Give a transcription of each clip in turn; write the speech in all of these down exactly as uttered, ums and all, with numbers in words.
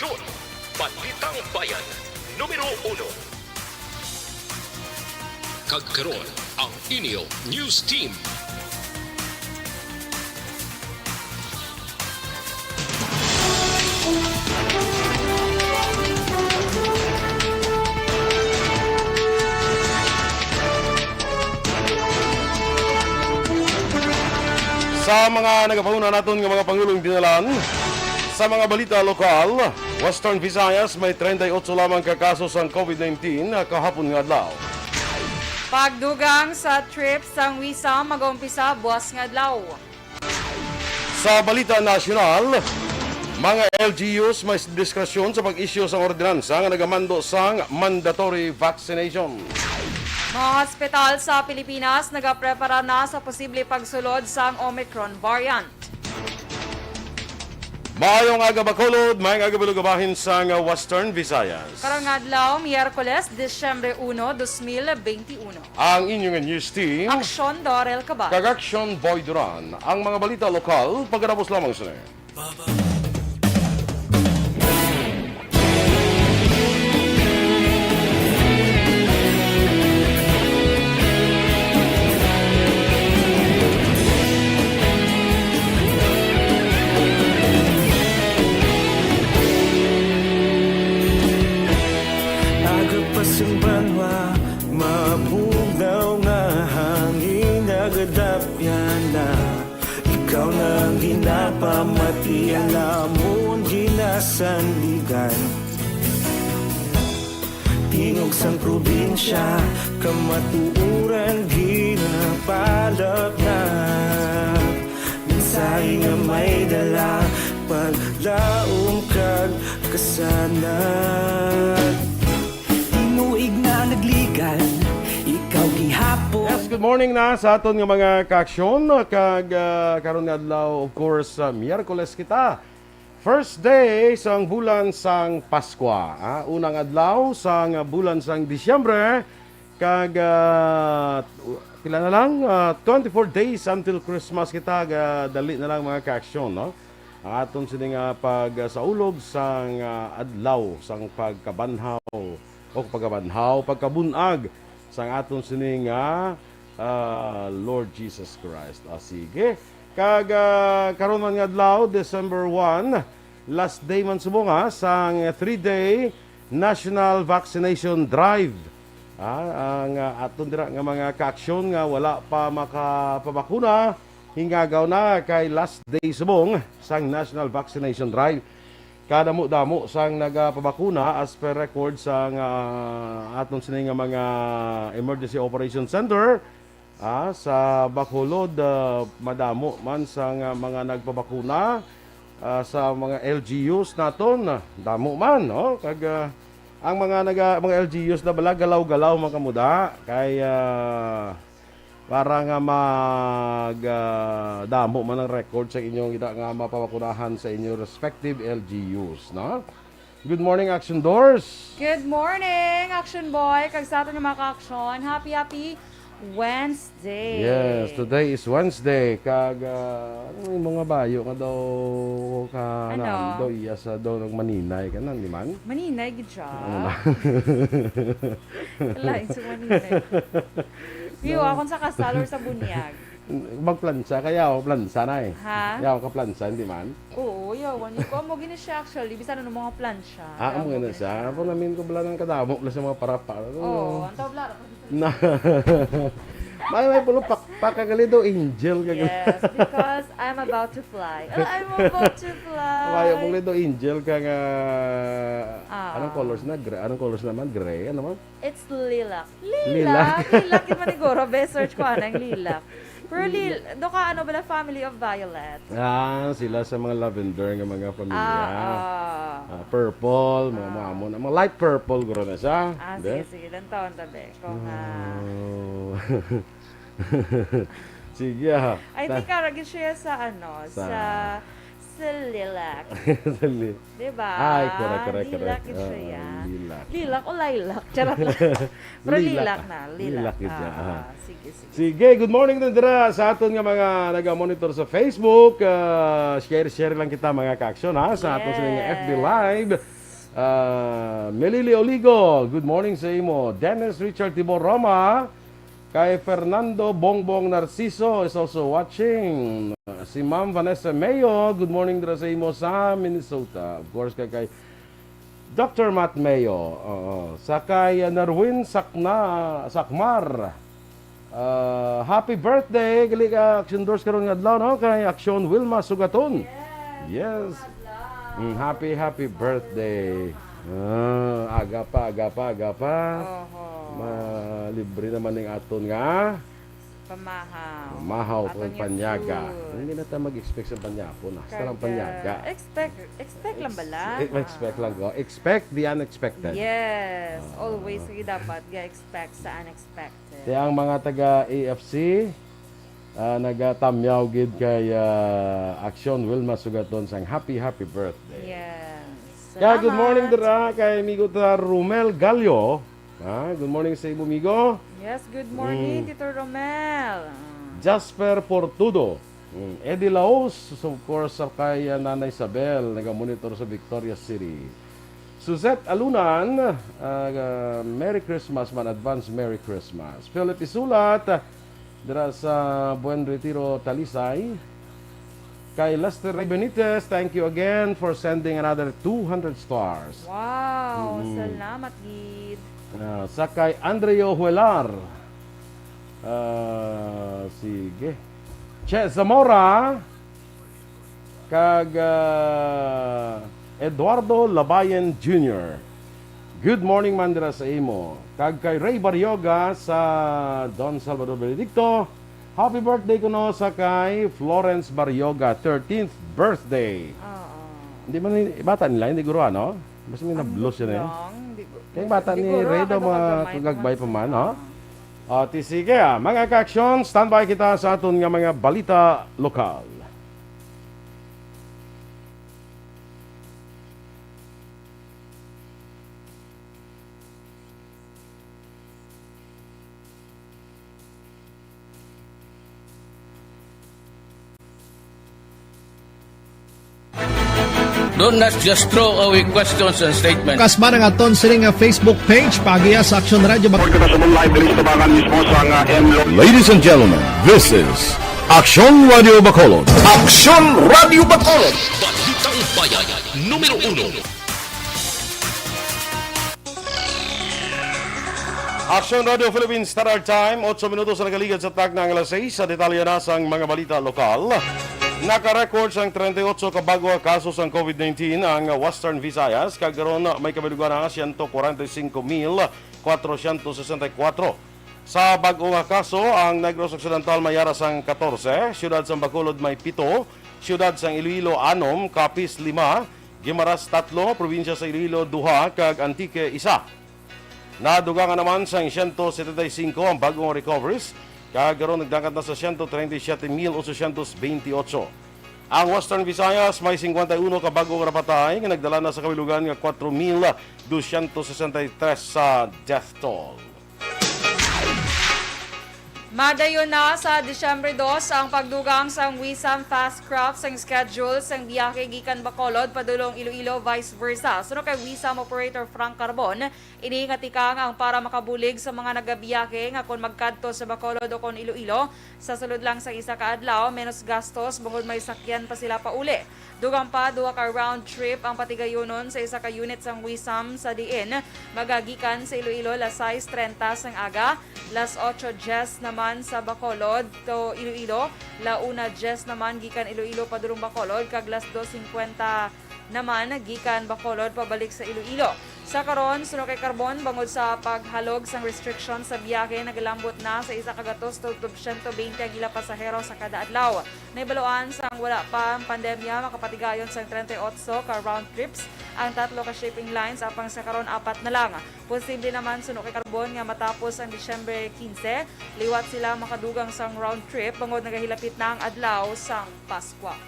Aksyon! Balitang Bayan, numero uno. Kag karon, ang inyo news team. Sa mga nagapauna naton nga mga pangulong dinalan, sa mga balita lokal, Western Visayas may treinta y ocho lamang ka kaso sang COVID nineteen kahapon nga adlaw. Pagdugang sa trip sang WISA magaumpisa buwas nga adlaw. Sa balita nasyonal, mga L G Us may diskretsyon sa pag-issue sang ordinansa nga nagamando sang mandatory vaccination. Mga hospital sa Pilipinas nagaprepara na sa posible pagsulod sang Omicron variant. Maayong aga, Bacolod. Maayong aga, Balugabahin sang Western Visayas. Karong adlaw, Miyerkules, Disyembre uno, dos mil benti uno. Ang inyo nga news team, Aksyon Dorel Cabal. Kag Aksyon Boy Duran. Ang mga balita lokal, pagkatapos lamang sini. Aga pa sang banwa, mabugnaw nga hangin nagadapyan na. Ikaw na ang ginapamati, ang amon ginasandigan. Tingog sang probinsya, kamatuoran ginapalapnap. Mensahe nga may dala, paglaom kag kasanag. Tinuig na nagligan, ikaw gihapon. Yes, good morning na sa aton nga mga kaaksyon, kag, ah, karon nga adlaw, of course, ah, Miyerkules kita. First day sang bulan sang Paskwa, ah, unang adlaw sang bulan sang Disyembre, kag, ah, pila na lang, ah, twenty-four days until Christmas kita, ga-, dali na lang, mga kaaksyon, no? Ang aton sini nga pagsaulog sang, ah, adlaw sang pagkabanhaw, o pagkabanhaw, pagkabun-ag sang aton sini nga, ah, Lord Jesus Christ. Ah, sige. Kag, ah, karon man nga adlaw, December one, last day man subong, ha, sang three-day National Vaccination Drive. Ah, ang, ah, aton dira nga mga kaaksyon nga wala pa makapabakuna, hingagaw na kay last day subong sang National Vaccination Drive. Kadamo-damo sang nagapabakuna as per record sang, ah, aton sini nga mga Emergency Operation Center, ah, sa Bacolod, ah, madamo man sang, ah, mga nagpabakuna, ah, sa mga L G Us naton, ah, damo man, no? Kag, ah, ang mga naga-, mga L G Us na bala, galaw-galaw man kamo da, kay, ah, para nga mag, ah, damo man ang record sa inyo nga mapabakunahan sa inyo respective L G Us, no? Good morning, Action Doors. Good morning, Action Boy. Kag sa aton nga mga ka-aksyon, happy, happy Wednesday. Yes, today is Wednesday. Kag, ah, ano yung mga bayo nga daw ka Ano? naan, daw iya sa daw nagmaninay ka na, di man? Maninay gid siya. Ano na? Lain sa maninay. Iyo, No. akon sa kasal or sa bunyag. Magplansa, kaya ako plansa na eh. Ha? Kaya ako kaplansa, hindi man. Oo, yawan. Yung ko mo gini siya actually, bisan ano mga plansa. Ah, Kaya amo mo gani gini siya. siya. Ako namin ko bala ng kadamo na sa mga parapa. Oo, Oo. ang tawag lang. Na. May, may pulo pak-, pakagalido, angel ka gani. Yes, because I'm about to fly. Oh, I'm about to fly. Kaya mo lido, angel ka nga, Ah. anong colors na? Gray. Anong colors naman? Gray. Ano man? It's lilac. Lilac? Lilac? Lilac, yun man siguro. Best search ko, anang lilac. Pero lil-, Lilac. do ka, ano bala, family of violet? Ah, sila sa mga lavender nga mga pamilya. Ah, ah. Ah, purple, mga Ah. mga amo na. Mga light purple, guro na siya. Ah, Hindi? sige, sige. Lantawan tabi. Kung, ah, Oh. Sige, ah. I Ta- think, karag siya sa, ano, Sa sa, Sa lilac. Sa li- Di ba? Ay, correct, correct, correct. Lilac gid siya, Oo, ya. Lilac. Lilac o lilac? Charot lang. Pero lilac, lilac na, lilac. Lilac gid siya, Ah, ah. Sige, sige. Sige, good morning din dira sa aton nga mga naga-monitor sa Facebook. Ah, share, share lang kita, mga ka-aksyon, ha, sa aton sa mga F B Yes. Live. Ah, Melili Oligo, good morning sa imo. Dennis Richard Tibor Roma, kay Fernando Bongbong Narciso is also watching. Si Ma'am Vanessa Mayo, good morning dira sa imo sa Minnesota. Of course, kay, kay Doctor Matt Mayo. Oo. Sa kay, uh, Narwin Sakna, Sakmar. Uh, happy birthday, gali ka Action Doors karon nga adlaw, no? Kay Action Wilma Sugaton. Yes, Yes. Wilma Adlaw. Mm, happy, happy birthday. Ah, aga pa, aga pa, aga pa. Oho. Malibre naman ning aton nga Pamahaw. Pamahaw Aton kung nga panyaga. Food. Hindi na ta mag-expect sa panyapo na. Hasta lang Kag, panyaga. Expect, expect lang bala. Ex-, eh, expect lang ko. Expect the unexpected. Yes. Ah. Always lagi dapat ga-expect sa unexpected. Kaya ang mga taga A F C, ah, nagatamyaw gid kay, ah, Action Wilma Sugaton sang happy, happy birthday. Yes. Kaya good morning Salamat. Dira kay amigo ta Romel Gallo. Ah, good morning sa imo, amigo. Yes, good morning, Mm. Tito Romel. Mm. Jasper Portudo. Mm. Eddie Laos, so of course, sa kay, ah, Nanay Isabel, naga-monitor sa Victoria City. Suzette Alunan, ah, Merry Christmas man, advance Merry Christmas. Philip Isulat, ah, dira sa Buen Retiro, Talisay. Kay Lester Ray Benitez, thank you again for sending another two hundred stars. Wow, Mm. salamat gid. Ah, sa kay Andreo Huelar. Ah, sige. Che Zamora, kag, ah, Eduardo Labayan Junior. Good morning man dira sa imo. Kag kay Ray Barrioga sa Don Salvador Benedicto. Happy birthday kuno sa kay Florence Barrioga, thirteenth birthday. Oo. Hindi man ni-, bata nila, hindi guro, ano? Mas may Ang nablos yun, eh. Lang, hindi ko, Kay bata hindi ni guro, Ray daw, ako mga magkamay kagagbay pa man, ha? Ah. Ah, ti sige, ah. Mga ka-aksyon, standby kita sa aton nga mga balita lokal. Don't not just throw away questions and statements. Kasman ang aton sini nga Facebook page, paagiha sa Aksyon Radio Bac- Report kita sa live diri sa tabangan mismo sa nga M Lo- Ladies and gentlemen, this is Aksyon Radio Bacolod. Aksyon Radio Bacolod. Balitang Bayan, numero uno. Aksyon Radio Philippine Standard Time, otso minutos ang nakaligad sa takna nga alas sais. Sa detalye na sang mga balita lokal, naka-record sang treinta y ocho ka bag-o nga kaso sang COVID nineteen ang Western Visayas, kag karon may kabilugan na siyento kwarenta y singko mil kwatrosyentos sesenta y kuwatro. Sa bag-o nga kaso, ang Negros Occidental may ara sang katorse, siyudad sang Bacolod may pito, siyudad sang Iloilo anom, Capiz lima, Guimaras tatlo, probinsya sa Iloilo duha, kag Antique isa. Nadugangan naman sang siyento setenta y singko ang bag-o nga recoveries, kag karon nagdagat na sa siyento treinta y siete mil ochocientos veintiocho. Ang Western Visayas may singkwenta y uno ka bag-o nga napatay, nga nagdala na sa kabilugan nga kwatro mil dosyentos sesenta y tres sa death toll. Madayon na sa Disyembre dos ang pagdugang sang WISAM Fast Craft sang schedule sang biyahe gikan Bacolod padulong Iloilo, vice versa. Suno kay WISAM operator Frank Carbon, ini nga tikang ang para makabulig sa mga nagabiyahe nga kon magkadto sa Bacolod o kon Iloilo, sa sulod lang sa isa ka adlaw, menos gastos bangod may sakyan pa sila pauli. Dugang pa, duha ka round trip ang patigayunon sa isa ka unit sang WISAM, sa diin magagikan sa Iloilo las sais treinta sang aga, las ocho diez naman sa Bacolod to Iloilo, la una diez naman gikan Iloilo padulong Bacolod, kag las dos singkwenta naman gikan Bacolod pabalik sa Iloilo. Sa karon, suno kay Carbon, bangod sa paghalog sang restriction sa biyahe, nagalambot na sa isa ka gatos tubtob siyento beinte ang ila pasahero sa kada adlaw. Nahibaluan sang wala pa ang pandemya, makapatigayon sang treinta y ocho ka round trips ang tatlo ka shipping lines, apang sa karon apat na lang. Posible naman, suno kay Carbon, nga matapos ang Disyembre quince, liwat sila makadugang sang round trip bangod nagahilapit na ang adlaw sang Paskwa.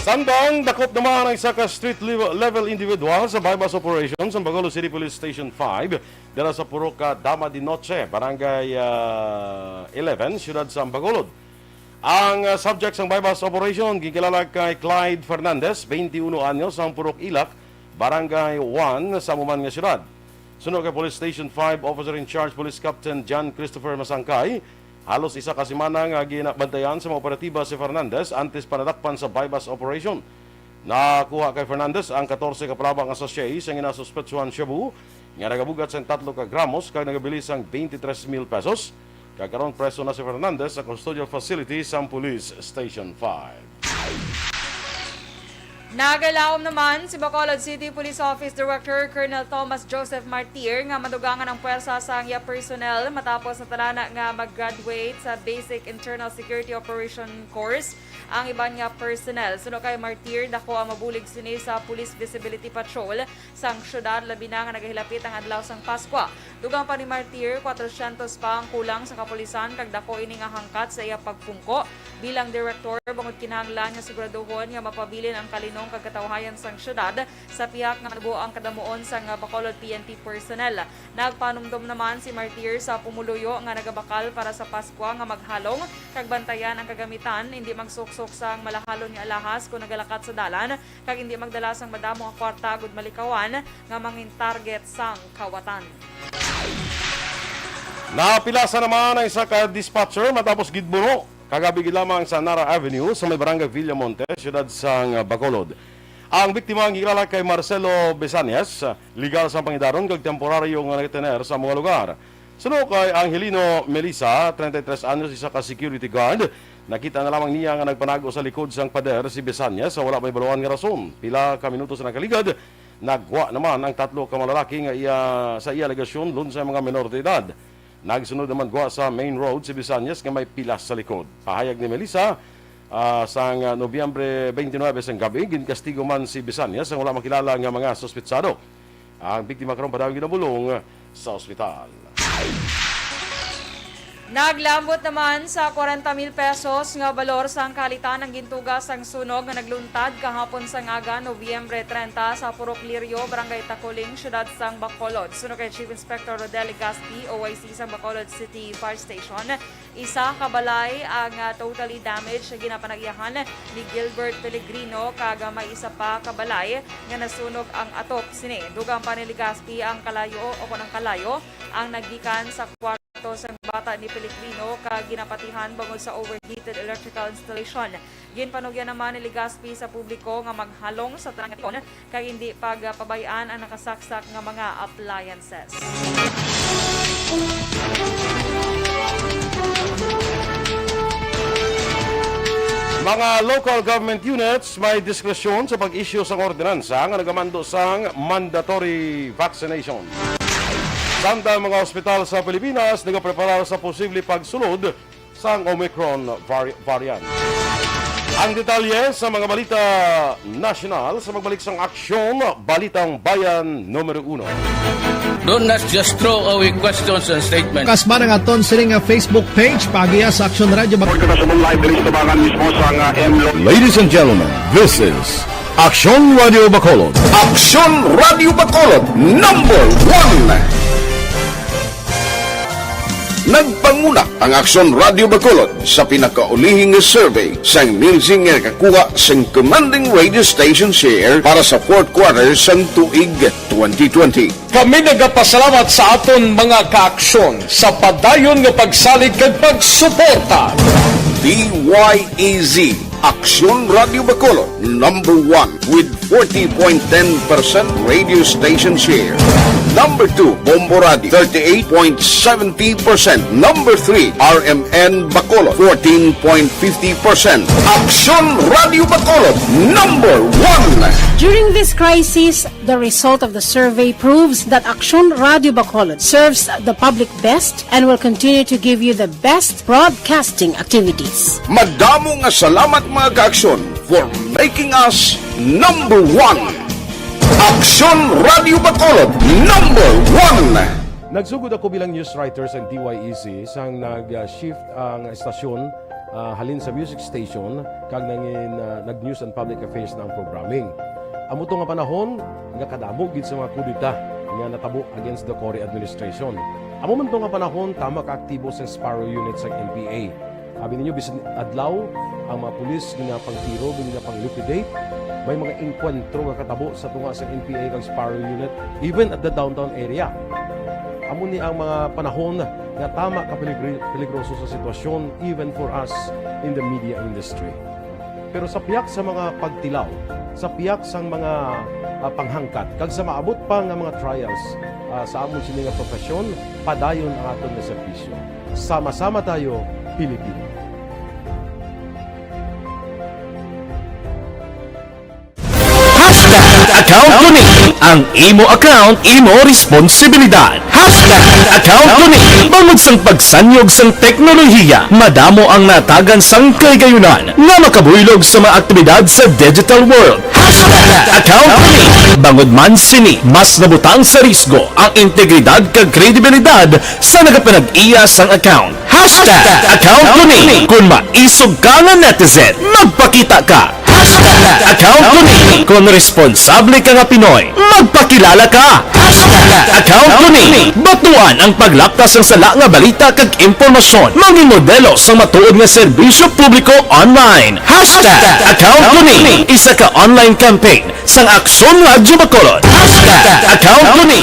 Samtang dakop naman ang isa ka street level, level individual sa buy-bust operation sa Bacolod City Police Station five, dala sa purok ka Dama de Noche, Barangay, ah, eleven, siyudad sa Bacolod. Ang, ah, subject sang buy-bust operation ginkilala kay Clyde Fernandez, twenty-one anyos, ang purok Ilak, Barangay one sa amo man nga siyudad. Suno kay Police Station five Officer in Charge Police Captain John Christopher Masangkay, halos isa ka semana nga ginabantayan sa mga operatiba si Fernandez antes pa nadakpan sa buy-bust operation. Nakuha kay Fernandez ang katorse ka palaba nga sachet sa ginasuspetsuhan shabu nga nagabugat sang tatlo ka gramos kag nagabili sang twenty-three mil pesos. Kag karon preso na si Fernandez sa custodial facility sang Police Station five. Nagalaom naman si Bacolod City Police Office Director Colonel Thomas Joseph Martir nga madugangan ang pwersa sang iya personnel matapos natalana nga mag-graduate sa Basic Internal Security Operation Course ang iban nga personnel. Suno kay Martir, dako ang mabulig sini sa Police Visibility Patrol sang syudad, labi na nga nagahilapit ang adlaw sang Paskwa. Dugang pa ni Martir, kwatrosyentos pa ang kulang sa kapulisan kag dako ini nga hangkat sa iya pagpungko bilang direktor, bangod kinahanglan nga siguraduhon nga mapabilin ang kalinong kag katawhayan sang syudad sa pihak nga manubo ang kadamuon sang Bacolod P N P personnel. Nagpanumdom naman si Martir sa pumuluyo nga nagabakal para sa Paskwa nga maghalong kag bantayan ang kagamitan, indi magsuksok sang malahalon nga alahas kon nagalakat sa dalan, kag indi magdala sang madamo nga kwarta agud malikawan nga mangin target sang kawatan. Napilasa naman ang isa ka dispatcher matapos gidbuno kagabi gid lamang sa Nara Avenue sa may barangay Villamonte, siyudad sang Bacolod. Ang biktima ang gilala kay Marcelo Besanias, legal sang pangidaron kag temporaryo nga nagtener sa mga lugar. Suno kay Angelino Melisa, treinta y tres anyos, isa ka security guard, nakita na lamang niya nga nagpanago sa likod sang pader si Besanias sa wala may baluan nga rason. Pila ka minutos na nakaligad, nagwa naman ang tatlo ka mga lalaki nga iya, sa iya alegasyon, lunsay mga menor de edad. Nagsunod naman gwa sa main road si Bisanyas nga may pilas sa likod. Pahayag ni Melissa, ah, sang, ah, Nobyembre twenty-nine sang gabi, ginkastigo man si Bisanyas sang wala makilala nga mga suspitsado. Ang biktima karon padayon ginabulong sa ospital. Naglambot naman sa kwarenta mil pesos nga balor sang kalitan ang gintuga sang sunog nga nagluntad kahapon sang aga, Nobyembre treinta, sa Purok Lirio, Barangay Taculing, Siyudad sang Bacolod. Suno kay Chief Inspector Rodel Legaspi, O I C sang Bacolod City Fire Station, isa ka balay ang, ah, totally damaged nga ginapanag-iyahan ni Gilbert Pellegrino, kag may isa pa ka balay nga nasunog ang atop sini. Dugang pa ni Legaspi, ang kalayo o kon ang kalayo ang naggikan sa kwarto sang bata ni Pellegrino kag ginapatihan bangod sa overheated electrical installation. Ginpanugyan naman ni Legaspi sa publiko nga maghalong sa tanan nga tion kag hindi pagpabay-an ang nakasaksak nga mga appliances. Mga local government units may diskresyon sa pag-issue sang ordinansa nga nagamando sang mandatory vaccination. Samtang mga ospital sa Pilipinas nagapreparar sa posible pagsulod sang Omicron vari-, variant. Ang detalye sa mga balita nasyonal sa pagbalik sang Aksyon Balitang Bayan numero uno. Do not just throw away questions and statements. Kasba na nga ton sini nga Facebook page, paagiha sa Aksyon Radio Bacolod. Report na sa live diri sa tabangan mismo sa nga M Lo. Ladies and gentlemen, this is Aksyon Radio Bacolod. Aksyon Radio Bacolod, number one. Nagpanguna ang Aksyon Radio Bacolod sa pinakaulihi nga survey sang Nielsen nga nakakuha sang commanding radio station share para sa fourth quarter sang tuig twenty twenty. Kami nagapasalamat sa aton mga kaaksyon sa padayon nga pagsalig kag pagsuporta. D Y E Z, Aksyon Radio Bacolod, number one with forty point ten percent radio station share. Number two, Bombo Radio, thirty-eight point seventy percent. Number three, R M N Bacolod, fourteen point fifty percent. Aksyon Radio Bacolod, number one. During this crisis, the result of the survey proves that Aksyon Radio Bacolod serves the public best and will continue to give you the best broadcasting activities. Madamo nga salamat, mga kaaksyon, for making us number one. Aksyon Radio Bacolod, number one. Nagsugod ako bilang news writer sa D Y E Z sang nag-shift ang estasyon ah, halin sa music station, kag nangin-, ah, nag-news and public affairs na ang programming. Amo to nga panahon nga kadamo gid sa mga kudeta nga natabo against the Cory administration. Amo man to nga panahon, tama ka aktibo sa Sparrow Unit sa N P A. Abi ninyo, bisan adlaw, ang mga pulis ginapangtiro, ginapang-liquidate. May mga engkwentro nga katabo sa tunga sa N P A kag Sparrow Unit, even at the downtown area. Amo ni ang mga panahon nga tama ka peligri-, peligroso sa sitwasyon, even for us in the media industry. Pero sa pihak sa mga pagtilaw, sa pihak sang mga, ah, panghangkat, kag sa maabot pa nga mga trials, ah, sa amon sini nga profesyon, padayon ang aton nga serbisyo. Sama-sama tayo, Pilipino. Hashtag account ko ni. Ang imo account, imo responsibilidad. Hashtag account ko ni. Bangod sang pagsanyog sang teknolohiya, madamo ang natagan sang kaligayunan nga makabuylog sa mga aktibidad sa digital world. Hashtag account ko ni. Bangod man sini, mas nabutang sa risgo ang integridad kag kredibilidad sa nagapanag-iya sang account. Hashtag account ko ni. Kung maisog ka nga netizen, magpakita ka. Hashtag account ko ni. Kung responsable ka nga Pinoy, magpakilala ka. Hashtag account ko ni. Batuan ang paglapta sang sala nga balita kag impormasyon. Mangin modelo sang matuod nga serbisyo publiko online. Hashtag account ko ni. Isa ka online campaign sang Aksyon Radyo Bacolod. Hashtag account ko ni.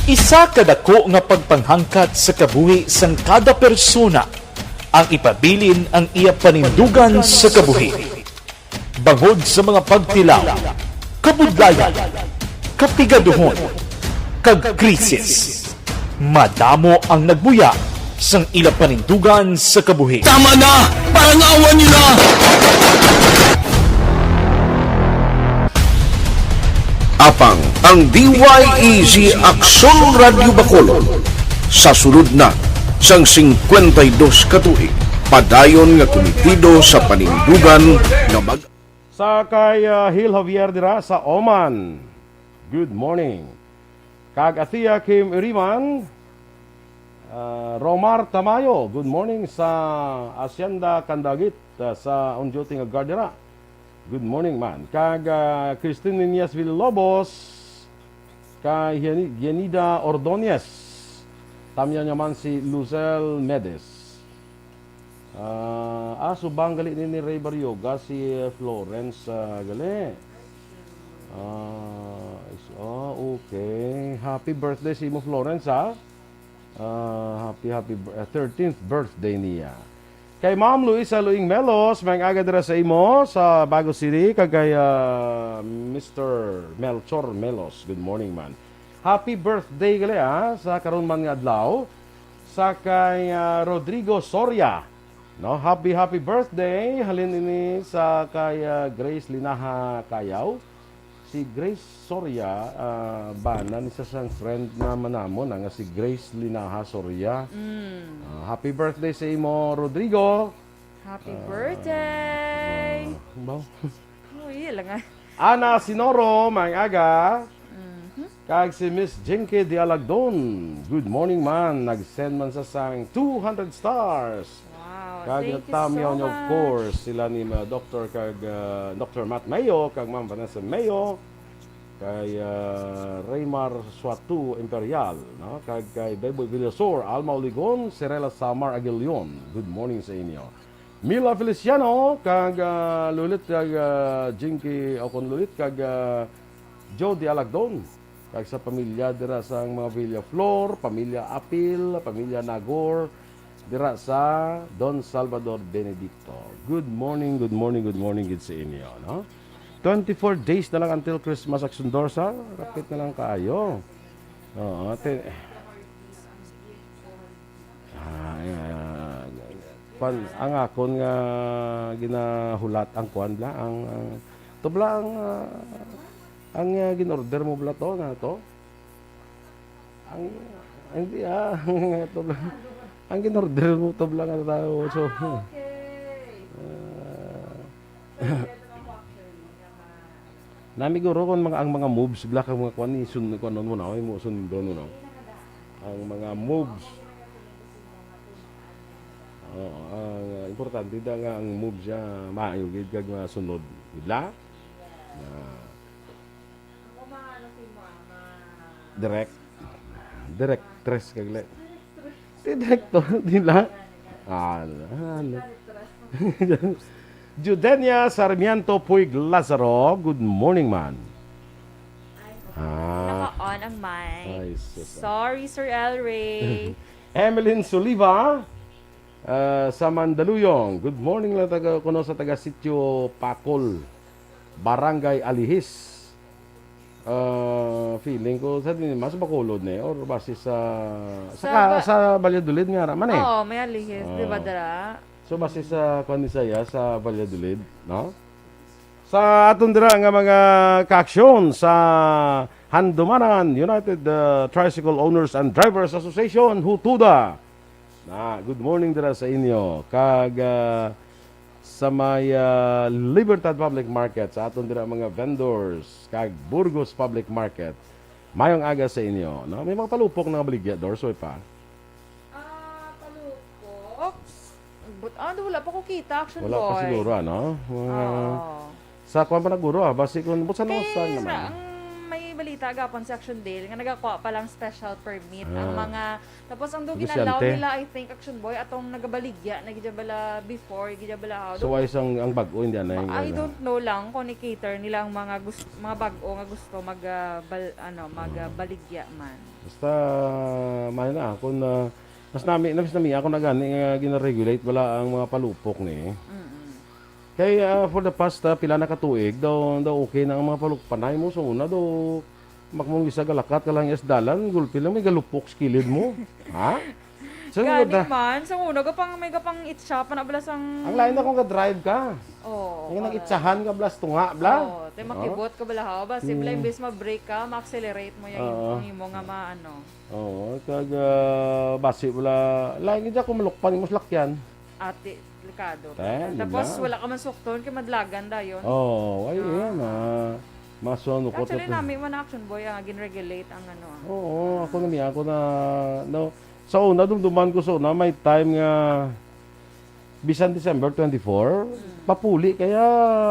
Isa ka dako nga pagpanghangkat sa kabuhi sang kada persona ang ipabilin ang iya panindugan sa kabuhi. Bangod sa mga pagtilaw, kabudlayan, kapigaduhon, kag krisis, madamo ang nagbuya sang ila panindugan sa kabuhi. Tama na! Parangawan niyo na! Apang ang D Y E G Aksyon Radyo Bacolod sa sulod na sang singkwenta y dos ka tuig, padayon nga kumitido sa panindugan nga mag- Sa kay, ah, Hil Javier dira sa Oman. Good morning. Kag Athea Kim Iriman, ah, Romar Tamayo, good morning sa Hacienda Candagit, ah, sa on duty nga guard dira. Good morning man. Kag, ah, Christine Niñez Villalobos, kay Giani-, Gianida Ordonez. Tamyan niya man si Luzelle Medes. Ah, ah, subang gali ni, ni Ray Barrioga, si, eh, Florence, ah, gali. Ah, is-, ah, okay. Happy birthday sa imo, Florence, ha? Ah, happy, happy bir-, ah, thirteenth birthday niya. Kay Ma'am Luisa Luing Melos, maayong aga dira sa imo sa Bago City, kag kay, ah, Mister Melchor Melos. Good morning, man. Happy birthday gali, ah, sa karon man nga adlaw. Sa kay, ah, Rodrigo Soria, no? Happy, happy birthday. Halin ini sa kay, ah, Grace Linaha Kayaw. Si Grace Soria, ah, bana ni sa sang friend naman namon, ah, nga si Grace Linaha Soria. Mm. Ah, happy birthday sa imo, Rodrigo. Happy Ah, birthday! ah, ba? Oh, iya lang, ah. Ana Sinoro, maayong aga. Mhm. Kag si Miss Jinky Dialagdon. Good morning, man. Nag-send man sa sang two hundred stars. Wow, Kag thank you natamyaw so niya, of much. course, sila ni, uh, Doctor kag, uh, Doctor Matt Mayo, kag Ma'am Vanessa Mayo, kay, uh, Raymar Suatu Imperial, no? Kag kay Beboy Villasor, Alma Oligon, Cirela Samar Aguilion. Good morning sa inyo. Mila Feliciano, kag, uh, Lulit, kag, uh, Jinky, o kon Lulit, kag, uh, Jody Alagdon. Kag sa pamilya dira sang mga Villaflor, pamilya Apil, pamilya Nagor, dira sa Don Salvador Benedicto. Good morning, good morning, good morning gid sa inyo, no? Twenty-four days na lang until Christmas, Aksyon Dorsa. Rapit na lang kaayo. Oo, te-, ah, yeah. Pan, ang akon nga ginahulat, ang kuan bala, ang, ang, to bala ang, ah, ang, ah, gin-order mo bala to, na to? Ang, Hindi, ah. Ito lang. Ang in-order mo, ito lang ang tao. So, Ah, okay. Ah. Pwede na lang po, actually, nga ma-, Nami guro kung mga, ang mga moves, bla, kag mga kuan, isun-, kuanon mo na, oy, mo sundon mo na. Ang mga moves. Oo, ang, ah, importante da nga ang moves siya maayo gid kag masunod. Bla? Na Direct. Directress kag le-, si director, di la? Ala, ala. Judenia Sarmiento Puig Lazaro, good morning, man. Ah. Naka-on ang mic. Ay, sus. Sorry, Sir El Rey. Emeline Soliva, ah, sa Mandaluyong. Good morning lang taga, kuno sa taga Sitio Pakol, Barangay Alihis. Ah, feeling ko sa din, mas Bacolod ni, or base sa, sa Sa ka-, Ba-, sa Valladolid nga ra man eh. Oo, may Alihis, di ba, Ah. dira? So, base sa, kwan ni saya, sa Valladolid, no? Sa aton dira nga mga kaaksyon sa Handumanan United, uh, Tricycle Owners and Drivers Association, HUTODA. Na, good morning dira sa inyo. Kag, uh, sa may, uh, Libertad Public Market, sa aton dira mga vendors, kag Burgos Public Market, mayong aga sa inyo, no? May mga palupok na baligya, Dors, way pa? Ah, palupok? But, ah, wala pa ko kita, Action Wala pa Boy. siguro, ano? Mga Oo. sa kwan pa na guro, ah. Basi kung, but sa nung Kay saan naman? ra-, ang may balita gapon si Action Dale nga nagakuha pa lang special permit ang Ah. mga, tapos ang do Negosyante. ginalaw nila, I think, Action Boy, atong nagabaligya na gid bala before, gid bala how. So, why sang, ang bag-o, hindi anay, Ma-, I wala. don't know lang kung ni-cater nila ang mga gus-, mga bag-o nga gusto mag, ah, bal-, ano, mag, ah, Ah. baligya man. Basta, mahal na, kung, ah, mas nami, mas nami ako na gani nga gina-regulate bala ang mga palupok ni. Mm-mm. Kay, ah, for the past, ah, pila na ka tuig, daw, daw okay na ang mga palupok. Panay mo, sa una, daw, makmong isa galakat ka lang yes dalan, gulpi lang, may galupok sa kilid mo. Ha? Sa Gani una, man, sa una, gapang, may gapang itsa pa na bala sang ang lain na kung ga-drive ka. Oo, Yung para nag-itsahan ka, blas, tunga, bla. Oo, te, Oo. makibot ka bala, ha? Basi, bala, Mm. imbes ma-brake ka, ma-accelerate mo yung, Oo. yung imo nga ma-, ano. Oo, kag, ah, basi wala, lain gid ako malukpan imo sa lakyan. Ate, delikado. Eh, di Tapos, ba? wala ka man sukton, kay madlagan dayon. Oo, ay, Ah. yan, ah. Maso, ano ko, Actually, tap- nami man, Action Boy, ang gin-regulate ang, ano, ah. Oo, ako na niya, ako na, no. Sa una, dumduman ko sa una, may time nga, bisan December twenty-four, Mm. papuli kaya,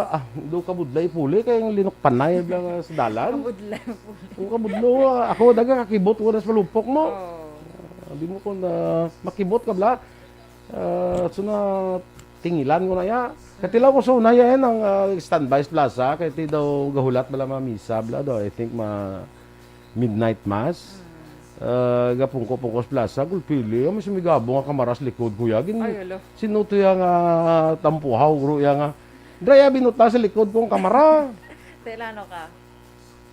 ah, do kabudlay puli kay ang linukpanay lang sa dalan. Kabudlay puli. Ang kabudlo, ah, ako daga kakibot ko na sa palupok mo. Oh. Ah, di mo ko na makibot ka bla. Ah, so na tingilan ko na ya. Katilaw ko sa una yan ang, ah, standby sa plaza kay ti daw gahulat bala mamisa bla daw. I think ma midnight mass. Mm. Ah, gapungko-pungko sa plaza, gulpili, may sumigabong nga kamara sa likod ko ya. Gin-, Ay, hala. Sino to ya nga tampuhaw, guro ya nga? Dra ya binutang sa likod ko ang kamara. Tela, ano ka?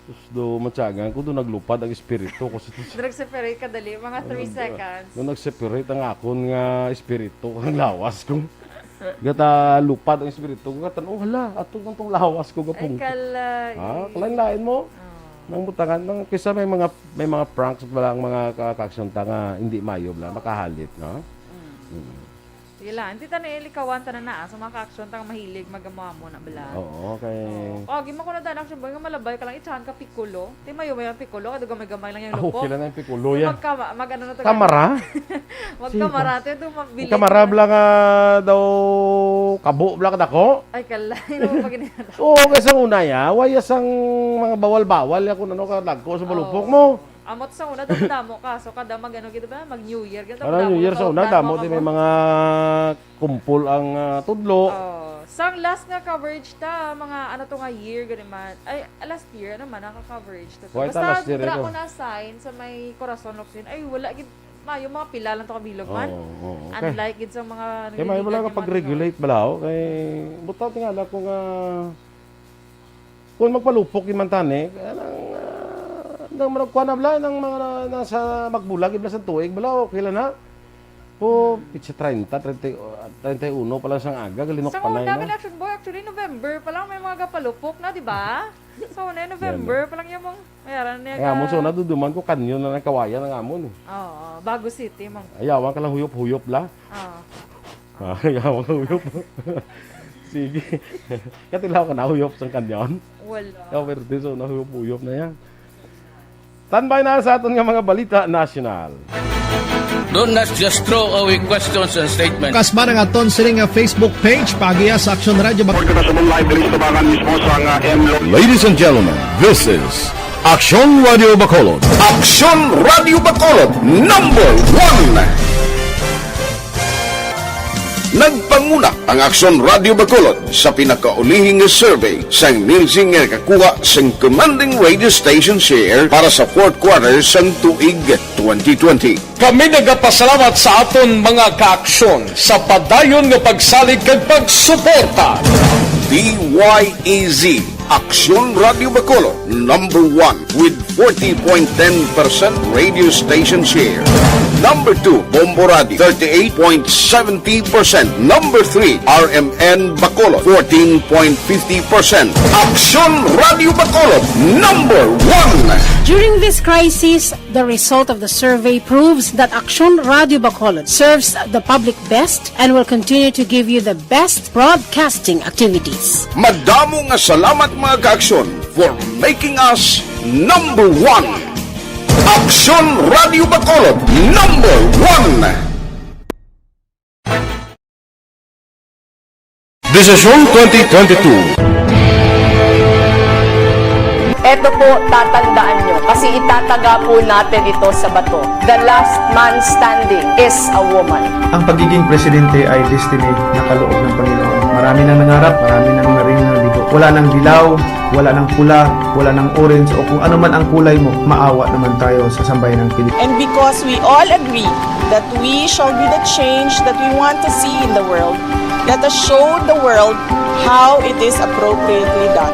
Sus, do, matyagan ko, do naglupad ang espiritu ko sa Drag separate ka dali, mga three Ano, seconds. Do nag-separate ang akon nga espiritu, ang lawas ko. Gata lupad ang espiritu ko, gatan, oh, hala, ato man tong lawas ko, Ay, gapungko. Kalay. Ah, kalain-lain mo. Oh. Nang butangan, nang, kisa may mga, may mga pranks pala ang mga ka-, kaaksyon ta nga hindi mayo bala, makahalit, no? Mm. Mm. Sige lang, hindi ta na ilikawan ta na na, sa mga kaaksyon ta nga mahilig, mag-amo-amo na bala. Oo, kay Oo. Oh, gima ko na daan, Action Boy, nga malabay ka lang, itsahan ka pikulo. Ti mayo, mayo ang pikulo, kay gamay-gamay lang yung Ah, lupok. okay lang ang pikulo So, yan. magka-, mag-ano na to, Kamara? Magkamara, Sige. to, ito, mabilis Ang kamara na. bala nga daw kabo bala kadako? Ay, kalay, ano pa ginagawa? Oo, kay sang una ya, waya sang mga bawal-bawal ya kung ano ka dagko sa balupok Oo. mo. Amot sa una, damo-damo ka. So, kada mag-ano gid ba? Mag-New Year, gid, Ano, damo-damo New Year ka sa una, kautan, damo mga din may kabo. mga kumpol ang, ah, tudlo. Oh, sang last nga coverage ta, mga ano to nga year, gani man. Ay, last year, ano man, naka-coverage ta to. Why ta Basta, last year, dira ikaw? ko na-assign sa may Corazon, Locsin. Ay, wala gid. Mayo, mga pila lang to kabilog man. Oo, oo, okay. Unlike gid sa mga Kaya may nagiging wala ka nga mga pag-regulate bala, oh. Kay, butaw tingala ko nga, kung magpalupok yung mantani, kaya nang, ah, nang managkuha na bala, nang mga na, nasa magbulag, ibla sa tuig, bala, okay lang na. Oh, pitsa treinta, treinta, treinta y uno pa lang sang aga, galinok Sa pa na mga yun, dami no? na action, boy. Actually, November pa lang may mga gapalupok na, di ba? So, na November pa lang yung mga mayara na Kaya mo, so, naduduman ko kanyon na nagkawayan ang amon eh. Oo, Bago City, mang. Ayawan ka lang huyop-huyop la. Oo. Ah, ayawan ka huyop. Sige. Katilaw ka na huyop sang kanyon. Wala. Kaya pwerte, so, nahuyop-huyop na yan. Standby na sa aton nga mga balita nasyonal. Don't not just throw away questions and statements. Kasma ang aton sini nga Facebook page, paagiha sa Aksyon Radio Bac- International Live Police Tabangan mismo sa nga M Lo- Ladies and gentlemen, this is Aksyon Radio Bacolod. Aksyon Radio Bacolod, number one. Nagpanguna ang Aksyon Radio Bacolod sa pinakaulihing nga survey sang Nielsen nga nakakuha sang commanding radio station share para sa fourth quarter sang tuig twenty twenty. Kami nagapasalamat sa aton mga kaaksyon sa padayon nga pagsalig kag pagsuporta. D Y E Z, Aksyon Radio Bacolod, number one with forty point ten percent radio station share. Number two, Bombo Radio, thirty-eight point seventy percent. Number three, R M N Bacolod, fourteen point fifty percent. Aksyon Radio Bacolod, number one. During this crisis, the result of the survey proves that Aksyon Radio Bacolod serves the public best and will continue to give you the best broadcasting activities. Madamo nga salamat, mga kaaksyon, for making us number one. Aksyon Radio Bacolod, number one. Desisyon twenty twenty-two. Eto po, tatandaan nyo, kasi itataga po natin ito sa bato. The last man standing is a woman. Ang pagiging presidente ay destiny na kaloob ng Panginoon. Marami nang nangarap, marami nang naring naligo. Wala nang dilaw, wala nang pula, wala nang orange, o kung ano man ang kulay mo, maawa naman tayo sa sambayan ng Pilipinas. And because we all agree that we shall be the change that we want to see in the world, let us show the world how it is appropriately done.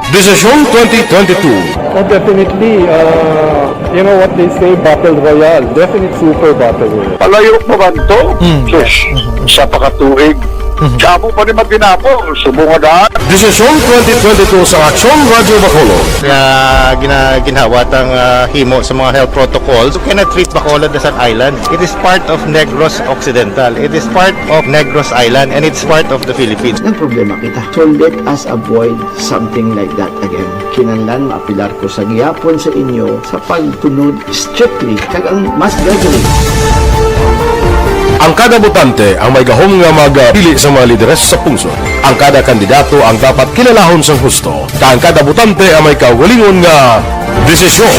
Desisyon twenty twenty-two. Oh, definitely, uh, you know what they say, battle royale. Definite super battle royale. Palayo pa man to? Mm. Sus, sa pakatuig. Mhm. Damo pa ni Matinabo, subong nga daan. Desisyon twenty twenty-two sa Aksyon Radyo Bacolod. Nga gina-, ginhawat ang, ah, himo sa mga health protocols. You cannot treat Bacolod as an island. It is part of Negros Occidental. It is part of Negros Island, and it's part of the Philippines. Nagproblema kita. So let us avoid something like that again. Kinahanglan maapelar ko sa gihapon sa inyo sa pagtunod strictly kag ang mas gradually. Ang kada botante ang may gahom nga magpili sa mga lideres sa pungsod. Ang kada kandidato ang dapat kilalahon sang husto, kag ang kada botante ang may kaugalingon nga desisyon.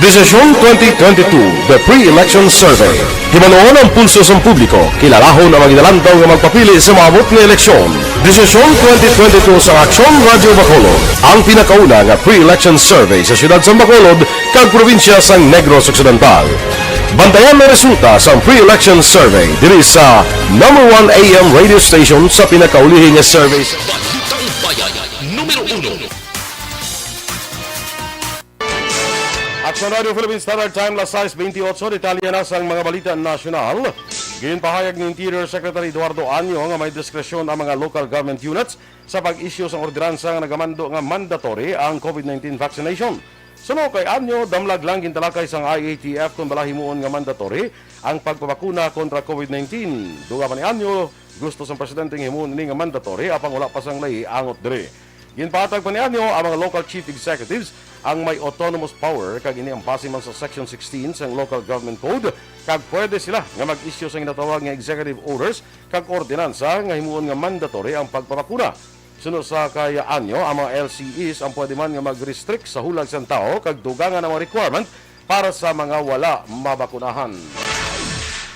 Desisyon twenty twenty-two, The Pre-Election Survey. Hibaluon ang pulso sang publiko, kilalahon ang mga ginalantaw nga magpapili sa maabot nga eleksyon. Desisyon twenty twenty-two sa Aksyon Radyo Bacolod, ang pinakauna nga pre-election survey sa siyudad sang Bacolod kag probinsya sang Negros Occidental. Bantayan ang resulta sang pre-election survey diri sa number one A M radio station sa pinakaulihi nga survey sa Balitang Bayan, numero uno. Aksyon Radio Philippine Standard Time, las sais bentiocho, detalye na sang mga balita nasyonal. Ginpahayag ni Interior Secretary Eduardo Año nga may diskresyon ang mga local government units sa pag-issue sang ordinansa nga nagamando nga mandatory ang COVID nineteen vaccination. Suno kay Año, damlag lang gintalakay sang I A T F kon bala himuon nga mandatory ang pagpabakuna kontra COVID nineteen. Dugang pa ni Año, gusto sang presidente nga himuon ini nga mandatory, apang wala pa sang lahi angot diri. Ginpatag pa ni Año, ang mga local chief executives ang may autonomous power, kag ini ang base man sa Section sixteen sang Local Government Code, kag pwede sila nga mag-issue sang ginatawag nga executive orders kag ordinansa nga himuon nga mandatory ang pagpabakuna. Suno sa kay Año, ang mga L C Es ang pwede man nga mag-restrict sa hulag sang tawo kag dugangan ang mga requirement para sa mga wala mabakunahan.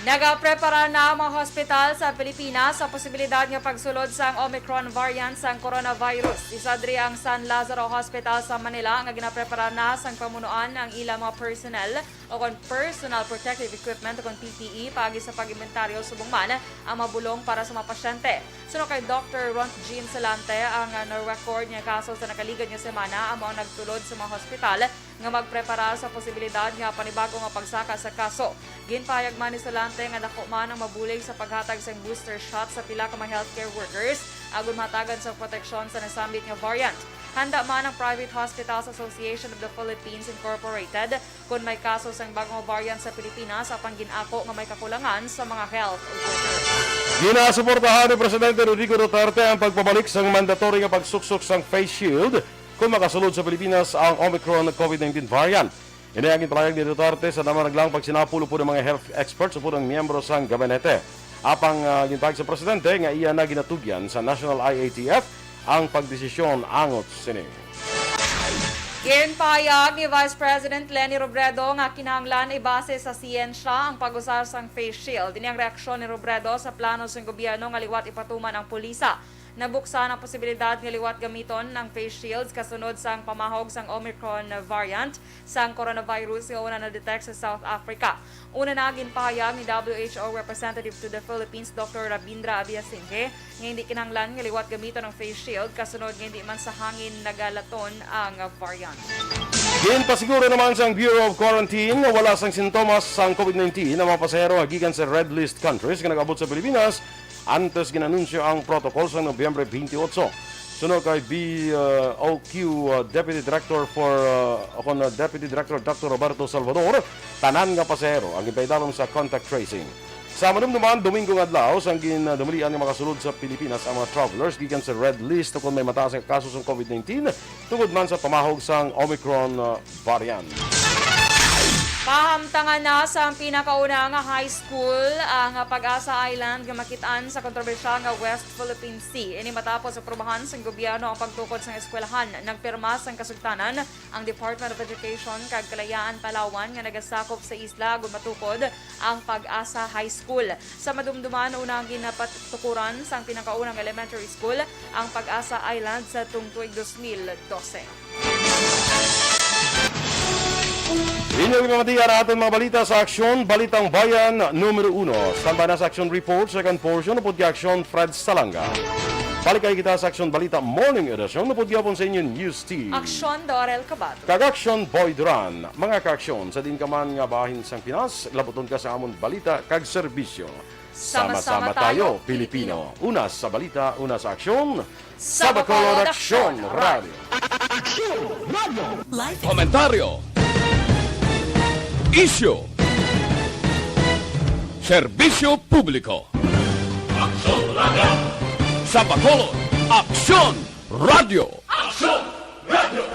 Nagaprepara na ang mga hospital sa Pilipinas sa posibilidad nga pagsulod sang Omicron variant sang coronavirus. Isa diri ang San Lazaro Hospital sa Manila nga ginaprepara na sang pamunuan ang ilang mga personnel o kon personal protective equipment o kon P P E paagi sa pag-imbentaryo subong man ang mga bulong para sa mga pasyente. Suno kay Doctor Ront Jean Salante, ang, ah, na-record nga kaso sa nakaligad nga semana amo ang nagtulod sa mga hospital nga magprepara sa posibilidad nga panibag-o nga pagsaka sa kaso. Ginpahayag man ni Salante nga dako man ang mabulig sa paghatag sang booster shot sa pila ka mga healthcare workers agud mahatagan sang proteksyon sa nasambit nga variant. Handa man ang Private Hospitals Association of the Philippines Incorporated kon may kaso sang bag-o nga variant sa Pilipinas, apang gin-ako nga may kakulangan sa mga health workers. Ginasuportahan ni Presidente Rodrigo Duterte ang pagpabalik sang mandatory nga pagsuksok sang face shield kon makasulod sa Pilipinas ang Omicron COVID nineteen variant. Ini ang ginpahayag ni Duterte sa namanaglang pagsinapol upod ang mga health experts upod ang miyembro sang gabinete. Apang, ah, ginpahayag sa presidente nga iya na ginatugyan sa National I A T F ang pagdesisyon angot sini. Ginpahayag ni Vice President Leni Robredo nga kinahanglan ibase sa siyensya ang pag-usar sang face shield. Ini ang reaksyon ni Robredo sa plano sang gobyerno nga liwat ipatuman ang pulisa. Nabuksan ang posibilidad nga liwat gamiton ang face shields kasunod sang pamahog sang Omicron variant sang coronavirus nga una na-detect sa South Africa. Una na, ginpahayag ni W H O Representative to the Philippines, Doctor Rabindra Abiasinghe, nga hindi kinahanglan nga liwat gamiton ang face shield kasunod nga hindi man sa hangin nagalaton ang variant. Ginpasiguro naman sang Bureau of Quarantine nga wala sang sintomas sang COVID nineteen ang mga pasahero nga gikan sa red list countries nga nag-abot sa Pilipinas antes gin-anunsyo ang protocol sa Nobyembre twenty-eight. Suno kay B O Q, uh, Deputy Director for, uh, o kon, uh, Deputy Director Doctor Roberto Salvador, tanan nga pasahero ang ginpaidalom sa contact tracing. Sa madumduman, Domingo nga adlaw, sang gin, uh, dumalian nga makasulod sa Pilipinas ang mga travelers gikan sa red list o kon may mataas nga kaso sang COVID nineteen tungod man sa pamahog sang Omicron, uh, variant. Pahamtangan na sang pinakauna nga high school ang Pag-asa Island nga makit-an sa kontrobersyal nga West Philippine Sea. Ini matapos aprubahan sang gobyerno ang pagtukod sang eskwelahan. Nagpirma sang kasugtanan ang Department of Education kag Kalayaan Palawan nga nagasakop sa isla agud matukod ang Pag-asa High School. Sa madumduman, una ang ginapatukuran sang pinakaunang elementary school, ang Pag-asa Island, sa tung tuig dos mil dose. Inyo ginamatian ang aton mga balita sa Aksyon, Balitang Bayan, numero uno. Standby na sa Aksyon Report, second portion, upod kay Aksyon Fred Salanga. Balik kay kita sa Aksyon Balita Morning Edition, upod gyapon sa inyo News Team. Aksyon Dorel Kabato. Kag Aksyon Boy Duran. Mga kaaksyon, sa diin ka man nga bahin sang Pinas, labuton ka sa amon balita kag serbisyo. Sama-sama tayo, Pilipino. Una sa balita, una sa aksyon. Sa Bacolod Aksyon Radio. Aksyon Radio. Komentaryo. Isyu. Serbisyo publiko. Aksyon Radio. Sa Bacolod, Aksyon Radio. Aksyon Radio.